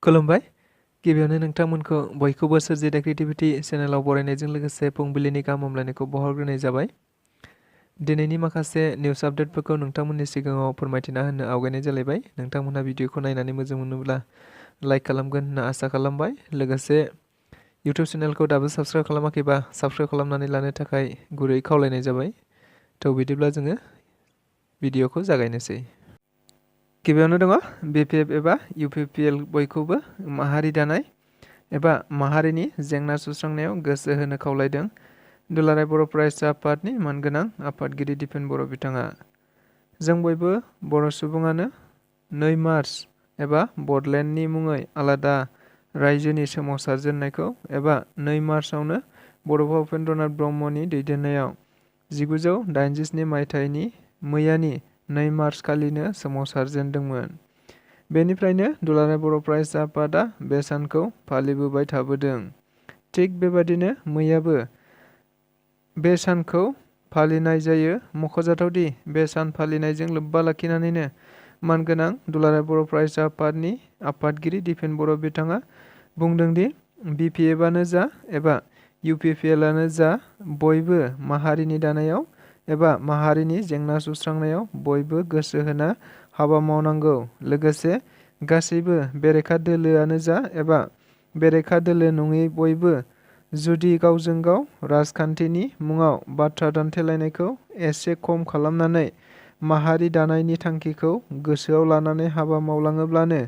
खुलुमबाय। गिबियावनो नोंथांमोनखौ बयखौबो सोरजिदा क्रिएटिभिटी चेनेलाव बरायनायजों लोगोसे फुंबिलिनि गाहाम हामलायनायखौ बावहरग्रोनाय जाबाय। दिनैनि माखासे निउस आपडेटफोरखौ नोंथांमोननि सिगाङाव फोरमायथिना होनो आवगायनाय जालायबाय। नोंथांमोनहा भिडिअखौ नायनानै मोजां मोनोब्ला लाइक खालामगोन होनना आसा खालामबाय। लोगोसे इउटिउब चेनेलखौ दाबो साबस्क्राइब खालामाखैबा साबस्क्राइब खालामनानै लानो थाखाय गुरै खावलायनाय जाबाय। बिदिब्ला जोङो भिडिअखौ जागायनोसै। गिबियावनो दङ बिपिएफ एबा इउपिपिएल बयखौबो माहारि दानाय एबा माहारिनि जेंना सुस्रांनायाव गोसो होनो खावलायदों। दुलाराय बर' फरायसा आफादनि मानगोनां आफादगिरि दिपेन बर' बिथाङा। जों बयबो बर' सुबुङानो 2 मार्च एबा बडलेण्डनि मुङै आलादा रायजोनि सोमावसारजेननायखौ एबा 2 मार्चआवनो बड'फा उपेन्द्रनाथ ब्रह्मनि दैदेननायाव 1987 मायथाइनि मैयानि 2 मार्च खालिनो सोमावसारजेनदोंमोन। बेनिफ्रायनो दुलाराय बर' फरायसा आफादा बे सानखौ फालिबोबाय थाबोदों। थिग बेबादिनो मैयाबो बे सानखौ फालिनाय जायो। मख'जाथावदि बे सान फालिनायजों लोब्बा लाखिनानैनो मानगोनां दुलाराय बर' फरायसा आफादनि आफादगिरि दिपेन बर' बिथाङा बुंदोंदि बिपिएफआनो जा एबा इउपिपिएलआनो जा बयबो माहारिनि दानायाव एबा माहारिनि जेंना सुस्रांनायाव बयबो गोसो होना हाबा मावनांगौ। लोगोसे गासैबो बेरेखा दोलोआनो जा एबा बेरेखा दोलो नङै बयबो जुदि गावजों गाव राजखान्थिनि मुङाव बाथ्रा दान्थेलायनायखौ एसे खम खालामनानै माहारि दानायनि थांखिखौ गोसोआव लानानै हाबा मावलाङोब्लानो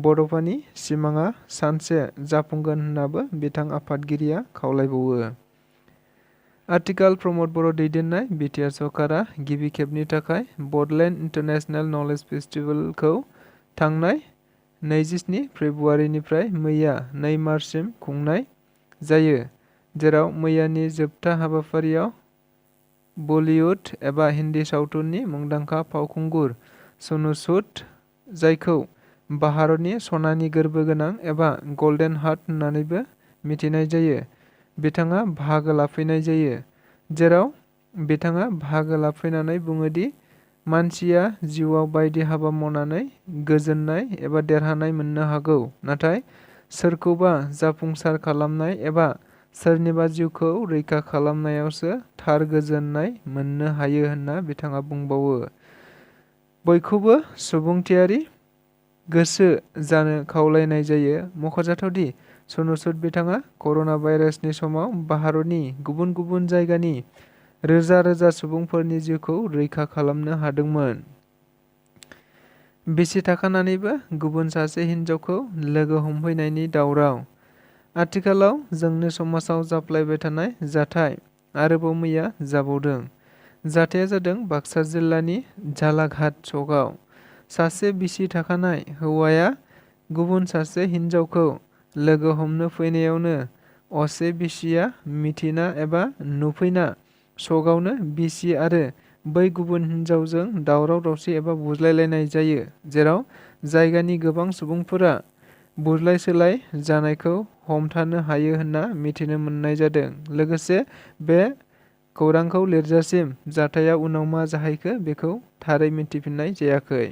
बड'फानि सिमाङा सानसे जाफुंगोन होननाबो बिथां आफादगिरिया खावलायबावो। आथिखाल प्रमद बर' दैदेननाय बिटिआर सरकारा गिबि खेबनि थाखाय बडलेण्ड इन्टारनेशनेल नलेज फेस्टिभेलखौ थांनाय 27 फेब्रुवारिनिफ्राय मैया 2 मार्चसिम खुंनाय जायो। जेराव मैयानि जोबथा हाबाफारियाव बलिउड एबा हिन्दी सावथुननि मुंदांखा फावखुंगुर सनु सुद, जायखौ भारतनि सनानि गोरबो गोनां एबा गल्डेन हार्ट होननानैबो मिथिनाय जायो, बिथाङा बाहागो लाफैनाय जायो। जेराव बिथाङा बाहागो लाफैनानै बुङोदि मानसिया जिउआव बायदि हाबा मावनानै गोजोननाय एबा देरहानाय मोननो हागौ, नाथाय सोरखौबा जाफुंसार खालामनाय एबा सोरनिबा जिउखौ रैखा खालामनायावसो थार गोजोननाय मोननो हायो होनना बिथाङा बुंबावो। बयखौबो सुबुंथियारि गोसो जानो खावलायनाय जायो। मख'जाथावदि सनु सुद बिथाङा कर'ना भाइरासनि समाव भारतनि गुबुन गुबुन जायगानि रोजा रोजा सुबुंफोरनि जिउखौ रैखा खालामनो हादोंमोन। बिसि थाखानानैबो गुबुन सासे हिन्जावखौ लोगो हमहैनायनि दावराव। आथिखालाव जोंनि समाजाव जाफ्लेबाय थानाय जाथाय आरोबाव मैया जाबावदों। जाथाया जादों बाक्सा जिल्लानि झालाघाट सकआव सासे बिसि थाखानाय हौवाया गुबुन सासे हिन्जावखौ लोगो हमनो फैनायावनो असे बिसिया मिथिना एबा नुफैना सकआवनो बिसि आरो बै गुबुन हिन्जावजों दावराव दावसि एबा बुज्लायलायनाय जायो। जेराव जायगानि गोबां सुबुंफोरा बुज्लाय सोलाय जानायखौ हमथानो हायो होनना मिथिनो मोननाय जादों। लोगोसे बे खौरांखौ लिरजासिम जाथाया उनाव मा जाहैखो बेखौ थारै मिथिफिननाय जायाखै।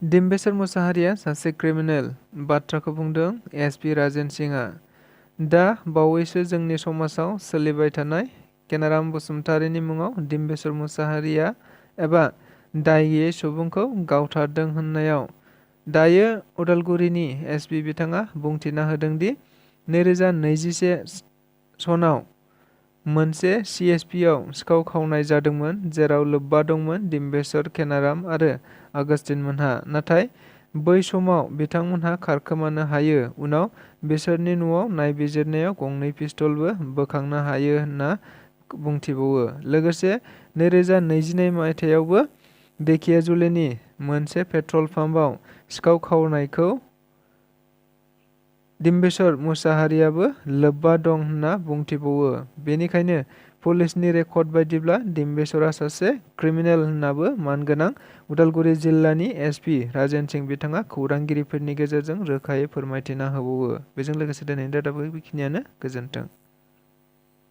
डिम्बेश्वर मुसाहारिया सासे क्रिमिनेल बाथ्राखौ बुंदों एसपि राजेन सिंहआ। दा बावैसो जोंनि समाजाव सोलिबाय थानाय केनाराम बसुमतारिनि मुङाव डिम्बेश्वर मुसाहारिया एबा दाय गैयै सुबुंखौ गावथारदों होननायाव दायो उदालगुरिनि एसपि बिथाङा बुंथिना होदोंदि 2021 सनाव मोनसे सिएसपिआव सिखाव खावनाय जादोंमोन, जेराव लोब्बा दंमोन डिम्बेश्वर, केनाराम आरो आगस्तिन मोनहा। नाथाय बै समाव बिथांमोनहा खारखोमानो हायो। उनाव बिसोरनि न'आव नायबिजिरनायाव गंनै पिस्तलबो बोखांनो हायो होनना बुंथिबावो। लोगोसे 2022 मायथाइयावबो धेकियाजुलिनि मोनसे पेट्रल पाम्पआव सिखाव खावनायखौ डिम्बेश्वर मुसाहारियाबो लोब्बा दं होनना बुंथिबावो। बेनिखायनो पुलिसनि रेकर्ड बायदिब्ला डिम्बेश्वरा सासे क्रिमिनेल होननाबो मानगोनां उदालगुरि जिल्लानि एसपि राजेन सिंह बिथाङा खौरांगिरिफोरनि गेजेरजों रोखायै फोरमायथिना होबावो। बेजों लोगोसे दिनैनि रादाबा बेखिनियानो। गोजोन्थों।